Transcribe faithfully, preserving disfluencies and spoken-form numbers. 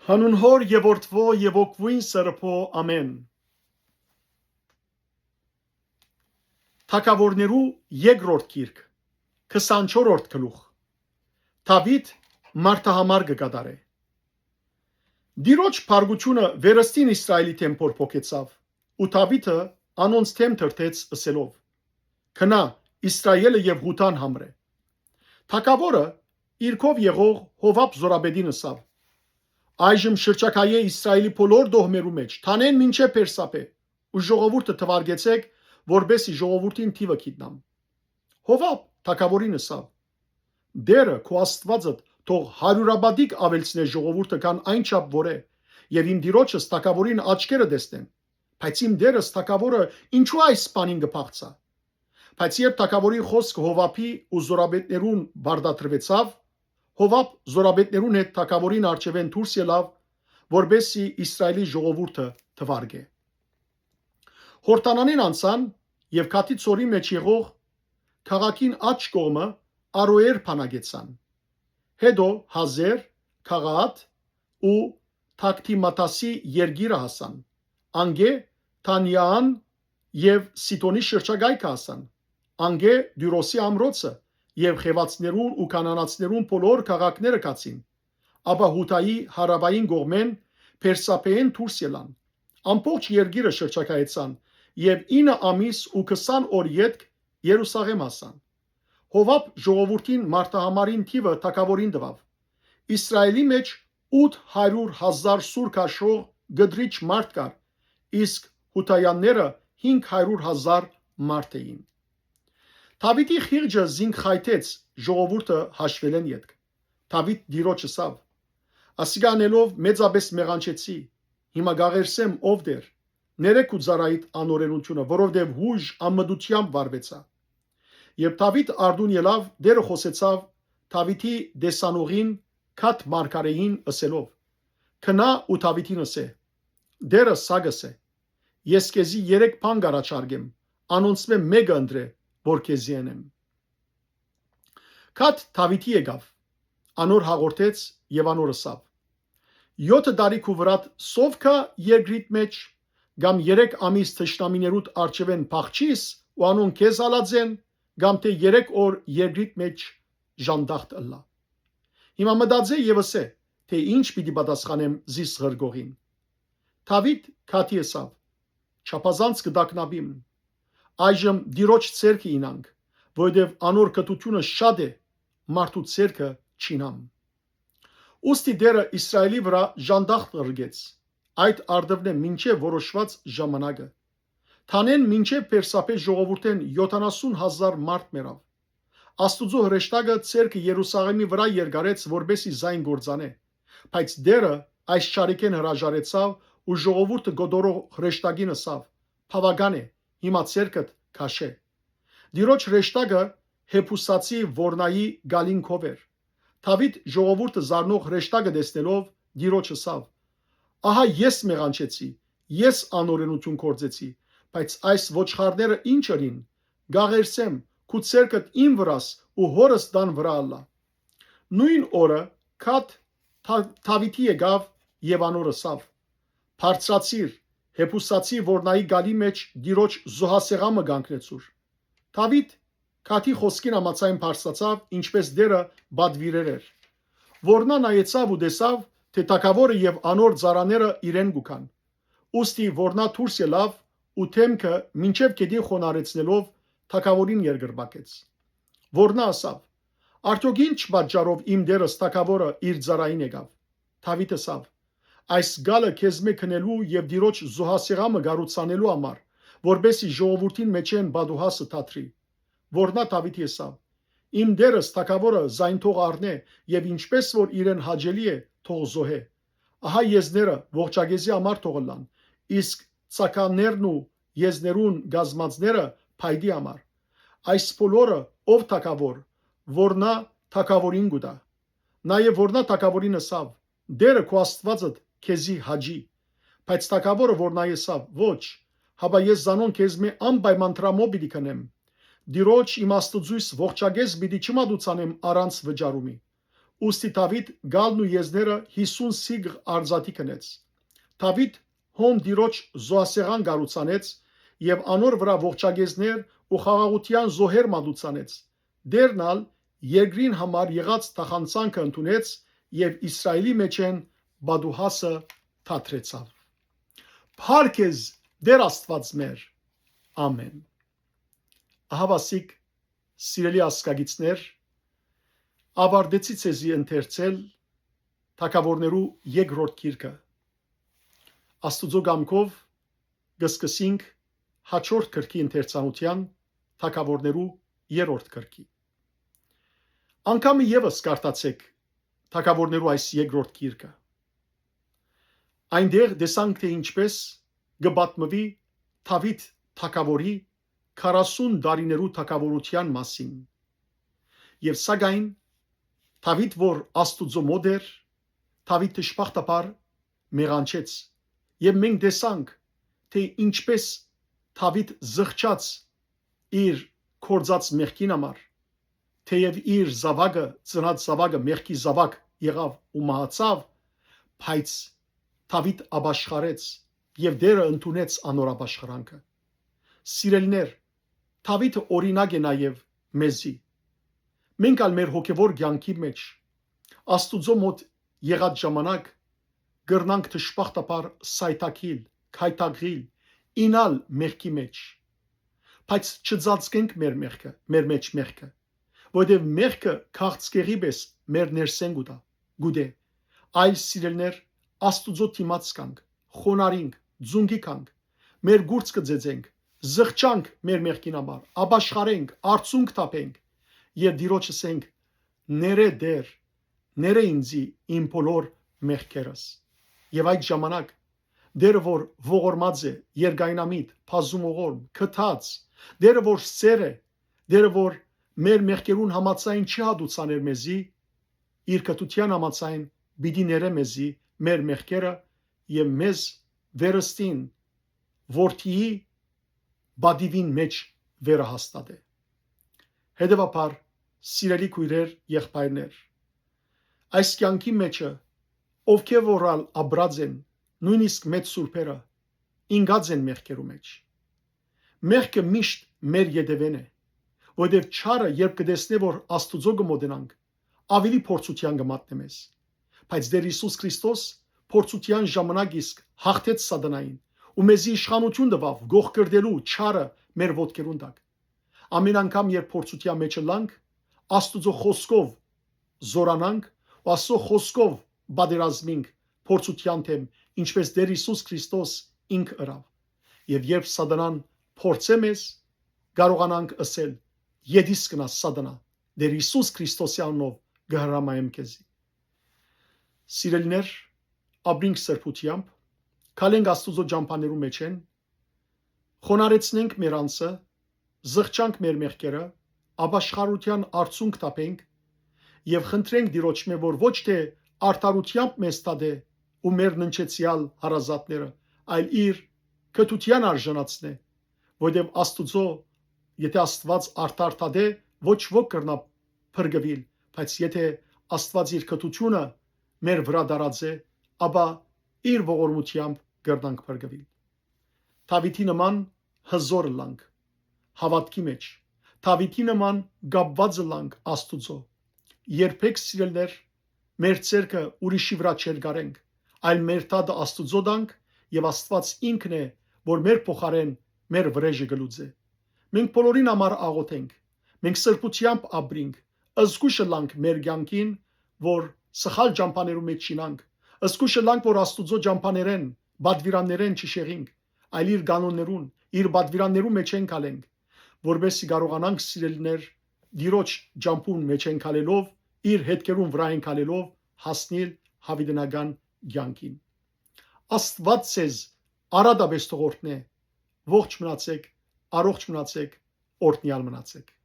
Հանուն Հօր եւ Որդւոյ եւ Հոգւոյն Սրբոյ, ամէն։ Թագաւորներու երկրորդ գիրք, քսանչորրորդ գլուխ։ Դաւիթ մարտահամար կը կատարէ։ Տիրոջ փառկութիւնը վերստին Իսրայէլի դէմ փոփոխեցաւ, ու Դաւիթը անոնց դէմ դրդեց, ըսելով. «Գնա, Իսրայէլը եւ Յուդան համրէ»։ Թագաւորը իր քով եղող Յովաբ զօրապետին ըսաւ. «Այժմ շրջագայէ Իսրայէլի բոլոր դոհմերու մէջ, Թանէն մինչեւ Բերսաբէ, ու ժողովուրդը թուարկեցէք, որպէս զի ժողովուրդին թիւը գիտնամ»։ Յովաբ թագաւորին ըսաւ. «Տէրը, քո Աստուածդ, թող հարիւրապատիկ աւելցնէ ժողովուրդը, քան այն չափ որ է, եւ իմ տիրոջս թագաւորին աչքերը տեսնեն։ Բայց իմ տէրս թագաւորը ինչո՞ւ այս բանին կը փախցայ»։ Բայց երբ թագաւորին խօսքը Յովաբի ու զօրապետներուն պարտադրուեցաւ, Յովաբ զօրապետներուն հետ թագաւորին առջեւէն դուրս ելաւ, որպէս զի Իսրայէլի ժողովուրդը թուարկէ։ Յորդանանէն անցան եւ Գադի ծորի մէջ եղող քաղաքին աջ կողմը Արոէր բանակեցան։ Հետո Հազեր, Գաղաատ ու Թակդիմաթասի երկիրը հասան, անկէ Թանիաան եւ Սիդոնի շրջակայքը հասան, անկէ Տիւրոսի ամրոցը եւ Խեւացներուն ու Կանանացներուն բոլոր քաղաքները գացին, ապա Յուդայի հարաւային կողմէն Բերսաբէէն դուրս ելան, ամբողջ երկիրը շրջագայեցան եւ ինը ամիս ու քսան օր ետք Երուսաղէմ հասան։ Յովաբ ժողովուրդին մարտահամարին թիւը թագաւորին տուաւ։ Իսրայէլի մէջ ութ հարիւր հազար սուր քաշող կտրիչ մարդ կար, իսկ յուդայանները հինգ հարիւր հազար մարդ էին։ Դաւիթի խիղճը զինք խայթեց ժողովուրդը հաշուելէն ետք։ Դաւիթ Տիրոջ ըսաւ. «Ասիկա անելով մեծապէս մեղանչեցի, հիմա կ'աղերսեմ, ով Տէր, ներէ քու ծառայիդ անօրէնութիւնը, որովհետեւ յուժ անմտութեամբ վարուեցայ»։ Երբ Դաւիթ արտուն ելաւ, Տէրը խօսեցաւ Դաւիթի տեսանողին Գադ մարգարէին, ըսելով. «Գնա ու Դաւիթին ըսէ. Տէրը սա կ'ըսէ. ես քեզի երեք բան կ'առաջարկեմ, անոնցմէ մէկը ընտրէ, որ քեզի ընեմ»։ Գադ Դաւիթի եկաւ, անոր հաղորդեց եւ անոր ըսաւ. «Եօթը տարի քու վրադ սո՞վ գայ երկրիդ մէջ, կամ երեք ամիս թշնամիներուդ առջեւէն փախչիս ու անոնք քեզ ալած են, կամ թէ երեք օր երկրիդ մէջ ժանդախտ ըլլայ։ Հիմա մտածէ եւ ըսէ, թէ ի՛նչ պիտի պատասխանեմ զիս ղրկողին»։ Դաւիթ Գադի ըսաւ. «Չափազանց կը տագնապիմ։ Այժմ Տիրոջ ձեռքը իյնանք, որովհետեւ անոր կրթութիւնը շատ է, մարդու ձեռքը չիյնամ»։ Ուստի Տէրը Իսրայէլի վրայ ժանդախտ ղրկեց, այդ առտուն մինչեւ որոշուած ժամանակը։ Թանէն մինչեւ Բերսաբէ ժողովուրդէն եօթանասուն հազար մարդ մեռաւ։ Աստուծոյ հրեշտակը ձեռքը Երուսաղէմի վրայ երկարեց, որպէս զի զայն կործանէ։ Բայց Տէրը այս չարիքէն հրաժարեցաւ ու ժողովուրդը կոտորող հրեշտակին ըսաւ. «Բաւական է, հիմա ձեռքդ քաշէ»։ Տիրոջ հրեշտակը Յեբուսացի Որնայի գալին քով էր։ Դաւիթ ժողովուրդը զարնող հրեշտակը տեսնելով՝ Տիրոջ ըսաւ. «Ահա ես մեղանչեցի, ես անօրէնութիւն գործեցի, բայց այս ոչխարները ի՞նչ ըրին։ Կ'աղերսեմ, քու ձեռքդ իմ վրաս ու հօրս տան վրայ ըլլայ»։ Նոյն օրը Գադ Թա-, Դաւիթի եկաւ եւ անոր ըսաւ. «Բարձրացիր, Յեբուսացի Որնայի գալի մէջ Տիրոջ զոհասեղանը կանգնեցուր»։ Դաւիթ Գադի խօսքին համաձայն բարձրացաւ, ինչպէս Տէրը պատուիրեր էր։ Որնայ նայեցաւ ու տեսաւ, թէ թագաւորը եւ անոր ծառաները իրեն կու գան։ Ուստի Որնայ դուրս ելաւ ու դէմքը մինչեւ գետին խոնարհեցնելով՝ թագաւորին երկրպագեց։ Որնայ ըսաւ. «Արդեօք ի՞նչ պատճառով իմ տէրս թագաւորը իր ծառային եկաւ»։ Դաւիթ ըսաւ. «Այս գալը քեզմէ գնելու եւ Տիրոջ զոհասեղանը կառուցանելու համար, որպէս զի ժողովուրդին մէջէն պատուհասը դադրի»։ Որնայ Դաւիթի ըսաւ. «Իմ տէրս թագաւորը զայն թող առնէ եւ ինչպէս որ իրեն հաճելի է, թող զոհէ։ Ահա եզները ողջակեզի համար թող ըլլան, իսկ ցականներն ու եզներուն կազմածները՝ փայտի համար։ Այս բոլորը ով թագաւոր, Որնայ թագաւորին կու տայ»։ Նաեւ Որնայ թագաւորին ըսաւ. «Տէրը քու Աստուածդ քեզի հաճի»։ Բայց թագաւորը Որնայ ըսաւ. «Ոչ, հապա ես զանոնք քեզմէ անպայման տրամով պիտի գնեմ։ Տիրոջ իմ Աստուծոյս ողջակեզ պիտի չմատուցանեմ առանց վճարումի»։ Ուստի Դաւիթ գալն ու եզները յիսուն սիգղ արծաթի կնեց։ Դաւիթ հոն Տիրոջ զոհասեղան կառուցանեց եւ անոր վրայ ողջակեզներ ու խաղաղութեան զոհեր մատուցանեց։ Տէրն ալ երկրին համար եղած թախանցանքը ընդունեց եւ Իսրայէլի մէջէն պատուհասը թատրեցաւ։ Փառք ես, Տէր Աստուած մեր։ Ամէն։ Ահաւասիկ, սիրելի ազգագիցներ, աւարտեցի ձեզի ընթերցել Թագաւորներու երկրորդ գիրքը։ Աստուծոյ կամքով կը սկսենք հաջորդ գրքի ընթերցանութեան, Թագաւորներու երրորդ գրքի։ Անգամը եւս կարդացէք Թագաւորներու այս երկրորդ գիրքը։ Այնտեղ տեսանք, թէ ինչպէս կը պատմուի Դաւիթ թագաւորի քառասուն տարիներու թագաւորութեան մասին։ Եւ սակայն Դաւիթ, որ Աստուծոյ մօտ էր, Դաւիթ դժբախտաբար մեղանչեց։ Եւ մենք տեսանք, թէ ինչպէս Դաւիթ զղջաց իր գործած մեղքին համար, թէեւ իր զաւակը, ծնած զաւակը մեղքի զաւակ եղաւ ու մահացաւ, բայց Դաւիթ ապաշխարեց եւ Տէրը ընդունեց անոր ապաշխարանքը։ Սիրելիներ, Դաւիթը օրինակ է նաեւ մեզի։ Մենք ալ մեր հոգեվոր կեանքի մեջ Աստուծոյ մօտ եղած ժամանակ կրնանք դժբախտաբար սայթաքիլ, գայթակղիլ, իյնալ մեղքի մեջ, բայց չծածկենք մեր մեղքը, մեր մեջ մեղքը, որտեւ մեղքը քաղցկեղի պէս մեր ներսէն կու տայ, կու տէ, այլ, սիրելիներ, Աստուծոյ դիմաց գանք, խոնարհինք, ծունկի գանք, մեր կուրծքը ծեծենք, զղջանք մեր մեղքին համար, ապաշխարենք, արցունք թափենք եւ Տիրոջը ըսենք. «Ներէ, Տէր, ներէ ինծի իմ բոլոր մեղքերս»։ Եւ այդ ժամանակ Տէրը, որ ողորմած է, երկայնամիտ, բազում ողորմ, գթած, Տէրը, որ սէր է, Տէրը, որ մեր մեղքերուն համաձայն չի հատուցաներ մեզի, իր գթութեան համաձայն պիտի ներէ մեզի մեր մեղքերը եւ մեզ վերստին որդիի պատիւին մէջ վերահաստատէ։ Հետեւաբար, սիրելի քոյրեր, եղբայրներ, այս կեանքի մէջը ովքեր որ ալ ապրած են, նոյնիսկ մեծ սուրբերը, ինկած են մեղքերու մեջ։ Մեղքը միշտ մեր ետեւէն է, որտեւ չարը, երբ կը տեսնէ, որ Աստուծոյ կը մօտենանք, աւելի փորձութեան կը մատնէ մեզ։ Բայց Տէր Յիսուս Քրիստոս փորձութեան ժամանակ իսկ յաղթեց սատանային ու մեզի իշխանութիւն տուաւ կոխկրտելու չարը մեր ոտքերուն տակ։ Ամէն անգամ, երբ փորձութեան մէջ ըլլանք, Աստուծոյ խօսքով զօրանանք ու Աստուծոյ խօսքով պատերազմինք փորձութեան դէմ, ինչպէս Տէր Յիսուս Քրիստոս ինք ըրաւ։ Եւ երբ սատանան փորձէ մեզ, կարողանանք ըսել. «Ետիս կնաս, սատանայ, Տէր Յիսուս Քրիստոսի անունով կը հրամայեմ քեզի»։ Սիրելիներ, ապրինք սրբութեամբ, քալենք Աստուծոյ ճամբաներու մէջէն, խոնարհեցնենք մեր անձը, զղջանք մեր մեղքերը, ապաշխարութեան արցունք թափենք եւ խնդրենք Տիրոջմէ, որ ոչ թէ արդարութեամբ մեզ դատէ ու մեր ննջեցեալ հարազատները, այլ իր գթութեան արժանացնէ, որտեւ Աստուծոյ, եթէ Աստուած արդար դատէ, ոչ ոք կրնայ փրկուիլ, բայց եթէ Աստուած իր գթութիւնը մեր վրայ դարած է, ապա իր ողորմութեամբ կրնանք փրկուիլ։ Դաւիթի նման հզօր ըլլանք հաւատքի մեջ, Դաւիթի նման կապուած ըլլանք Աստուծոյ։ Երբեք, սիրելիներ, մեր ձեռքը ուրիշի վրայ չերկարենք, այլ մեր դատը Աստուծոյ տանք, եւ Աստուած ինքն է, որ մեր փոխարէն մեր վրէժը կը լուծէ։ Մենք բոլորին համար աղօթենք, մենք սրբութեամբ ապրինք, զգոյշ ըլլանք մեր կեանքին, որ սխալ ճամբաներու մէջ չիյնանք, զգոյշ ըլլանք, որ Աստուծոյ ճամբաներէն, պատուիրաններէն չշեղինք, այլ իր կանոններուն, իր պատուիրաններուն մէջէն քալենք, որպեսզի կարողանանք, սիրելիներ, Տիրոջ ճամբուն մէջէն քալելով, իր հետքերուն վրայէն քալելով, հասնիլ յաւիտենական կեանքին։ Աստուած ձեզ արատապէս թող օրհնէ, ողջ մնացէք, առողջ մնացէք, օրհնեալ մնացէք։